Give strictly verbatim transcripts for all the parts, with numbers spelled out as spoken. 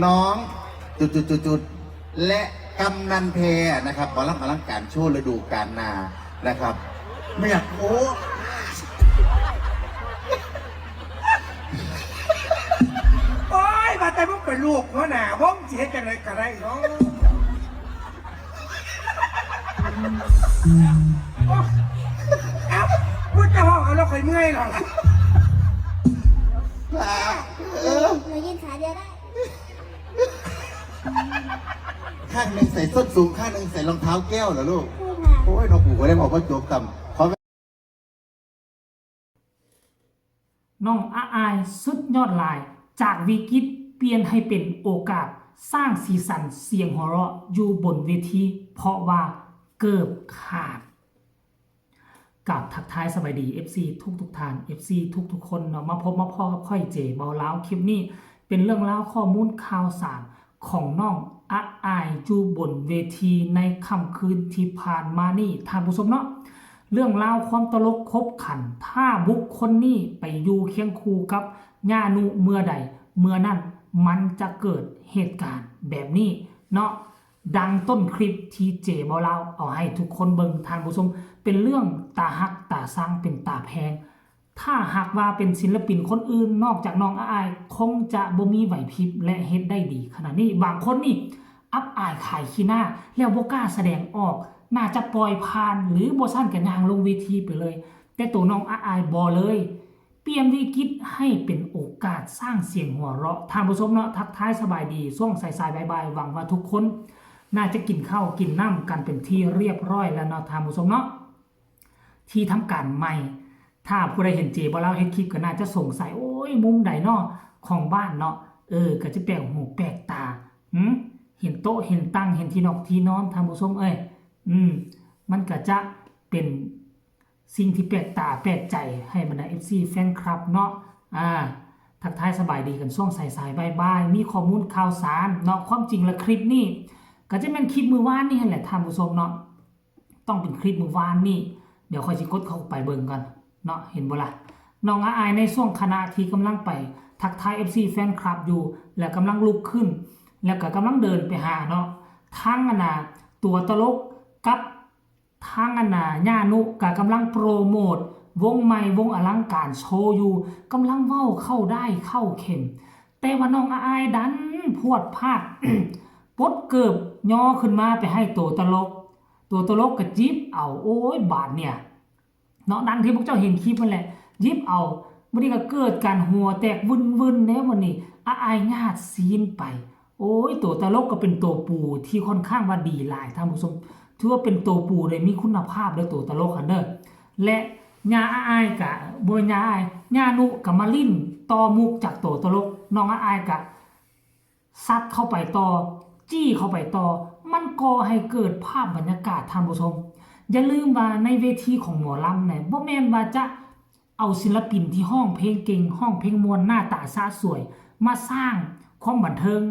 น้องจุดจุดจุดจุดและกำนันแพรนะครับหมอลำอลังการโชว์ฤดูกาลหน้านะครับเมียโอ้โอ้ยมาแต่มึงเป็นลูกหัวหน้าวงสิเฮ็ดจังได๋ก็ได้เนาะเอ้าพุทธห้องเอาแล้วค่อยเมื่อยหรอก เออ หนูยืนขาเดียวได้ ข้างหนึ่งใส่ส้นสูงข้างหนึ่งใส่รองเท้าแก้วเหรอลูก พูดค่ะ โอ้ยน้องปู่ก็ได้บอกว่าจบต่ำขอ น้องอาอายสุดยอดหลาย จากวิกฤตเปลี่ยนให้เป็นโอกาส สร้างสีสันเสียงหัวเราะอยู่บนเวที เพราะว่าเกือบขาด กับทักทายสบายดี เอฟซี ทุกทุกๆท่าน เอฟซี ทุกทุกๆคนเนาะมาพบมาพ้อกับข้อยเจเบาลาวคลิปนี้ เป็นเรื่องราวข้อมูลข่าวสารของน้องอาอายอยู่บนเวทีในค่ำคืนที่ผ่านมานี่ท่านผู้ชมเนาะ เรื่องราวความตลกขบขัน ถ้าบุคคลนี้ไปอยู่เคียงคู่กับย่านุเมื่อใด เมื่อนั้นมันจะเกิดเหตุการณ์แบบนี้เนาะ ดังต้นคลิปที่เจเบาลาวเอาให้ทุกคนเบิ่งท่านผู้ชม เป็นเรื่องตาฮักตาซังเป็นตาแพง ถ้าหากว่าเป็นศิลปินคนอื่นนอกจากน้องอาอาย คงจะบ่มีไหวพริบและเฮ็ดได้ดีขนาดนี้ บางคนนี่อับอายขายขี้หน้า แล้วบ่กล้าแสดงออก น่าจะปล่อยผ่านหรือบ่ซั่นก็ย่างลงเวทีไปเลย แต่ตัวน้องอาอายบ่เลย เปลี่ยนวิกฤตให้เป็นโอกาสสร้างเสียงหัวเราะท่านผู้ชมเนาะทักทายสบายดีช่วงสายๆบ่ายๆหวังว่าทุกคน น่าจะกินข้าวกินน้ำกันเป็นที่เรียบร้อยแล้วเนาะท่านผู้ชมเนาะ ที่ทำการใหม่ ถ้าผู้ใดเห็นเจเบาลาวเฮ็ดคลิปก็น่าจะสงสัย โอ้ย มุมใดเนาะของบ้านเนาะ เออ ก็จะแปลกหูแปลกตาหืมเห็นโต๊ะเห็นตังเห็นที่นอกที่นอนท่านผู้ชมเอ้ย อืม มันก็จะเป็นสิ่งที่แปลกตาแปลกใจให้บรรดา เอฟซี แฟนคลับเนาะ อ่า ทักทายสบายดีกันช่วงสายๆบ่ายๆมีข้อมูลข่าวสารเนาะ ความจริงและคลิปนี้ ก็จะแม่นคลิปมื้อวานนี่หั่นแหละท่านผู้ชมเนาะ ต้องเป็นคลิปมื้อวานนี่ เดี๋ยวข้อยสิกดเข้าไปเบิ่งก่อนเนาะ เห็นบ่ล่ะ น้องอาอายในช่วงขณะที่กำลังไปทักทาย เอฟซี แฟนคลับอยู่ แล้วกำลังลุกขึ้น แล้วก็กำลังเดินไปหาเนาะ ทั้งอันน่ะตัวตลกกับทั้งอันน่ะย่านุก็กำลังโปรโมทวงใหม่วงอลังการโชว์อยู่ กำลังเว้าเข้าได้เข้าเข็ม แต่ว่าน้องอาอายดันพลวดพลาด ปลดเกิบยอขึ้นมาไปให้ตัวตลก ตัวตลกก็จิบเอา โอ้ย บาดเนี่ย เนาะ ดังที่พวกเจ้าเห็นคลิปนั่นแหละ จิบเอา บัดนี้ก็เกิดการหัวแตกวึ่นๆเด้บัดนี้ อาอายญาติซีนไป โอ้ย ตัวตลกก็เป็นตัวปู่ที่ค่อนข้างว่าดีหลายท่านผู้ชม ถือว่าเป็นตัวปู่เลยมีคุณภาพเลยตัวตลกหั่นเด้อ และย่าอาอายกะ บ่ย่าอาย ย่านุกะมาลิ้นต่อมุกจากตัวตลก น้องอาอายกะ ซัดเข้าไปต่อ จี้เข้าไปต่อ มันก่อให้เกิดภาพบรรยากาศท่านผู้ชม อย่าลืมว่าในเวทีของหมอลำเนี่ยบ่แม่นว่าจะเอาศิลปินที่ฮ้องเพลงเก่ง ฮ้องเพลงม่วน หน้าตาสะสวย มาสร้างความบันเทิง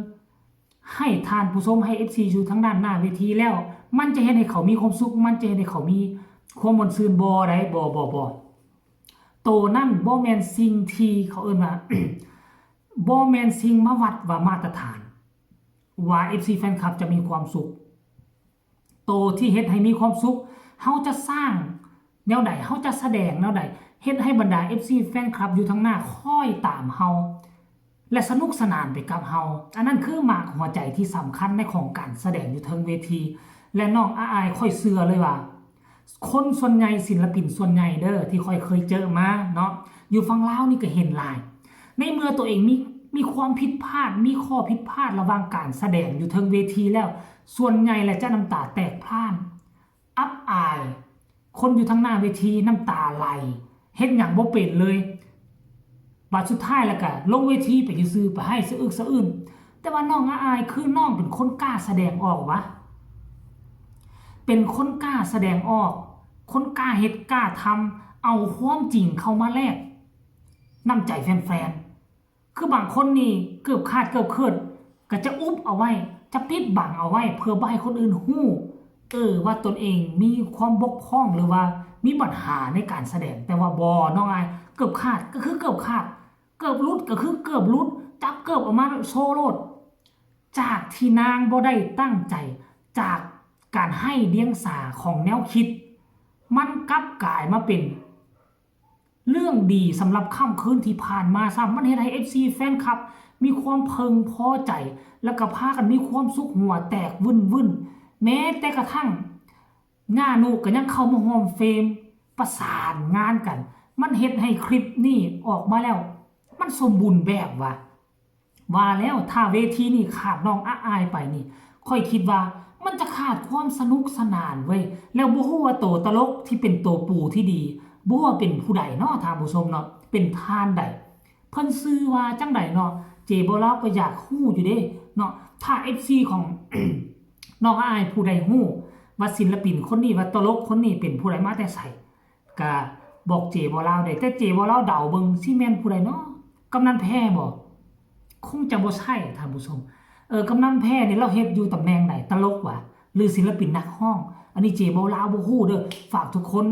ให้ท่านผู้ชม ให้ เอฟซี อยู่ทางด้านหน้าเวทีแล้ว มันจะเฮ็ดให้เขามีความสุข มันจะเฮ็ดให้เขามีความม่วนซื่น บ่ได้ บ่ บ่ บ่ โตนั่นบ่แม่นสิ่งที่เขาเอิ้นว่า บ่แม่นสิ่งมาวัดว่ามาตรฐาน ว่า เอฟซี แฟนคลับจะมีความสุข โตที่เฮ็ดให้มีความสุข เฮาจะสร้างแนวใด เฮาจะแสดงแนวใด เฮ็ดให้บรรดา เอฟซี แฟนคลับอยู่ทางหน้าคอยตามเฮา และสนุกสนานไปกับเฮา อันนั้นคือหมากหัวใจที่สำคัญในของการแสดงอยู่เทิงเวที และน้องอาอายข้อยเชื่อเลยว่า คนส่วนใหญ่ศิลปินส่วนใหญ่เด้อที่ข้อยเคยเจอมาเนาะ อยู่ฝั่งลาวนี่ก็เห็นหลาย ในเมื่อตัวเองมีมีความผิดพลาด มีข้อผิดพลาดระหว่างการแสดงอยู่เทิงเวทีแล้ว ส่วนใหญ่แหละจะน้ำตาแตกพร่าน อับอาย คนอยู่ทางหน้าเวทีน้ำตาไหล เฮ็ดหยังบ่เป็นเลย บาดสุดท้ายแล้วก็ลงเวทีไปซื่อๆไปไห้สะอึกสะอื้น แต่ว่าน้องอาอายคือน้องเป็นคนกล้าแสดงออกวะ เป็นคนกล้าแสดงออก คนกล้าเฮ็ดกล้าทำ เอาความจริงเข้ามาแลก น้ำใจแฟนๆ คือบางคนนี่เกือบขาดเกือบเคิด ก็จะอุบเอาไว้ จะปิดบังเอาไว้ เพื่อบ่ให้คนอื่นฮู้ เออ ว่าตนเองมีความบกพร่องหรือว่ามีปัญหาในการแสดง แต่ว่าบ่ น้องอาย เกือบขาดก็คือเกือบขาด เกือบหลุดก็คือเกือบหลุด จับเกือบออกมาโชว์โลด จากที่นางบ่ได้ตั้งใจ จากการไห้เดียงสาของแนวคิด มันกลับกลายมาเป็นเรื่องดีสำหรับค่ำคืนที่ผ่านมาซ้ำ มันเฮ็ดให้ เอฟซี แฟนคลับ มีความเพิ่งพอใจ แล้วก็พากันมีความสุขหัวแตกวึ่นๆ แม้แต่กระทั่ง ย่านุก็ยังเข้ามาร่วมเฟรม ประสานงานกัน มันเฮ็ดให้คลิปนี้ออกมาแล้ว มันสมบูรณ์แบบว่ะ ว่าแล้วถ้าเวทีนี่ขาดน้องอะอายไปนี่ ข้อยคิดว่ามันจะขาดความสนุกสนานเว้ย แล้วบ่ฮู้ว่าโตตลกที่เป็นโตปู่ที่ดี บ่ฮู้ว่าเป็นผู้ใดเนาะท่านผู้ชมเนาะ เป็นท่านใด เพิ่นชื่อว่าจั่งใดเนาะ เจบ่าวลาวก็อยากฮู้อยู่เด้เนาะ ถ้า เอฟซี ของ น้องอะอายผู้ใดฮู้ว่าศิลปินคนนี้ ว่าตลกคนนี้เป็นผู้ใดมาแต่ไส ก็บอกเจบ่าวลาวได้ แต่เจบ่าวลาวเดาเบิ่งสิแม่นผู้ใดเนาะ กำนันแพ้บ่ คงจะบ่ใช่ท่านผู้ชม เออ กำนันแพ้นี่ลาวเฮ็ดอยู่ตำแหน่งใด ตลกหวา หรือศิลปินนักร้อง อันนี้เจบ่าวลาวบ่ฮู้เด้อ ฝากทุกคน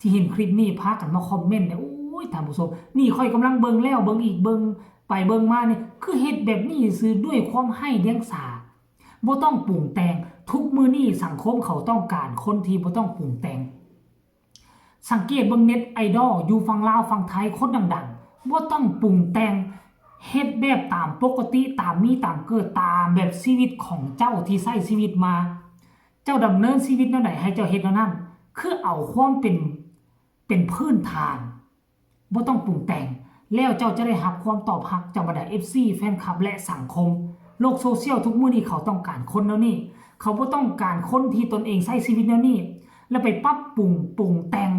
ที่เห็นคลิปนี้พากันมาคอมเมนต์เนี่ย โอ้ย ท่านผู้ชม นี่ข้อยกำลังเบิ่งแล้วเบิ่งอีก เบิ่งไปเบิ่งมานี่ คือเฮ็ดแบบนี้ซื่อ ด้วยความไห้เดียงสา บ่ต้องปรุงแต่ง ทุกมื้อนี้สังคมเขาต้องการคนที่บ่ต้องปรุงแต่ง สังเกตเบิ่งเน็ตไอดอลอยู่ฝั่งลาวฝั่งไทย คนดังๆ บ่ต้องปรุงแต่ง เฮ็ดแบบตามปกติ ตามมีตามเกิด ตามแบบชีวิตของเจ้าที่ใช้ชีวิตมา เจ้าดำเนินชีวิตแนวใดให้เจ้าเฮ็ดแนวนั้น คือเอาความเป็น เป็นพื้นฐาน บ่ต้องปรุงแต่ง แล้วเจ้าจะได้รับความตอบรับจากบรรดา เอฟซี แฟนคลับ และสังคม โลกโซเชียลทุกมื้อนี้เขาต้องการคนแนวนี้ เขาบ่ต้องการคนที่ตนเองใช้ชีวิตแนวนี้ แล้วไปปรับปรุงปรุงแต่ง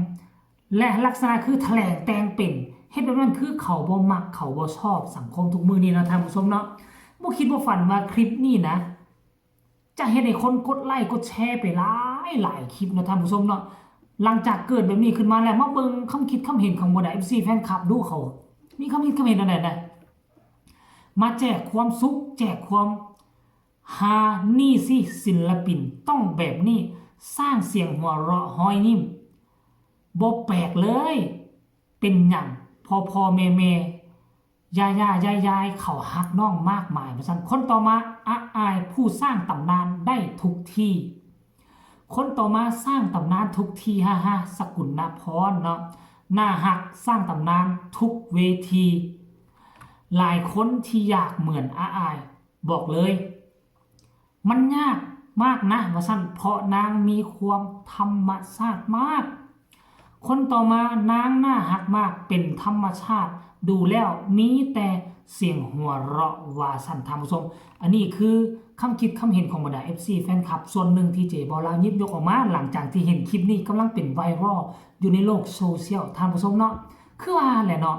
และลักษณะคือแถลงแต่งเป็น เฮ็ดแบบนั้นคือเขาบ่มัก เขาบ่ชอบ สังคมทุกมื้อนี้เนาะท่านผู้ชมเนาะ บ่คิดบ่ฝันว่าคลิปนี้นะ จะเฮ็ดให้คนกดไลค์กดแชร์ไปหลายหลายคลิปเนาะท่านผู้ชมเนาะ หลังจากเกิดแบบนี้ขึ้นมาแล้ว มาเบิ่งความคิดความเห็นของบรรดา เอฟซี แฟนคลับ ดูเขา มีความคิดความเห็นแนวใดนะ มาแจกความสุข แจกความฮา นี่สิศิลปินต้องแบบนี้ สร้างเสียงหัวเราะฮอยยิ้ม บ่แปลกเลย เป็นหยังพ่อพ่อแม่แม่ ย่าย่ายายยายเขาฮักน้องมากมายว่าซั่น คนต่อมา อะอายผู้สร้างตำนานได้ทุกที่ คนต่อมาสร้างตำนานทุกที่ ฮ่าฮ่า สกุลนพรเนาะ น่าฮักสร้างตำนานทุกเวที หลายคนที่อยากเหมือนอะอาย บอกเลย มันยากมากนะว่าซั่น เพราะนางมีความธรรมชาติมาก คนต่อมานางน่าฮักมาก เป็นธรรมชาติ ดูแล้วมีแต่เสียงหัวเราะว่าซั่นท่านผู้ชม อันนี้คือความคิดความเห็นของบรรดา เอฟซี แฟนคลับ ส่วนหนึ่งที่เจบ่าวลาวหยิบยกออกมา หลังจากที่เห็นคลิปนี้กำลังเป็นไวรัลอยู่ในโลกโซเชียลท่านผู้ชมเนาะ คือว่าแหละเนาะ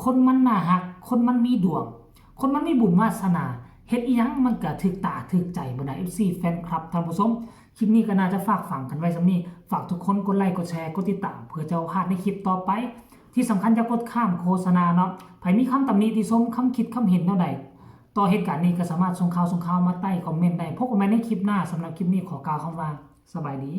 คนมันน่าฮัก คนมันมีดวง คนมันมีบุญวาสนา เฮ็ดอิหยังมันก็ถืกตาถืกใจบรรดา เอฟซี แฟนคลับท่านผู้ชม คลิปนี้ก็น่าจะฝากฝังกันไว้ส่ำนี้ ฝากทุกคนกดไลค์กดแชร์กดติดตาม เพื่อจะบ่พลาดในคลิปต่อไป ที่สำคัญอย่ากดข้ามโฆษณาเนาะ ไผมีคำตำหนิติชม คำคิดคำเห็นแนวใด ต่อเหตุการณ์นี้ก็สามารถส่งข่าวส่งข่าวมาใต้คอมเมนต์ได้ พบกันใหม่ในคลิปหน้า สำหรับคลิปนี้ขอกล่าวคำว่า สบายดี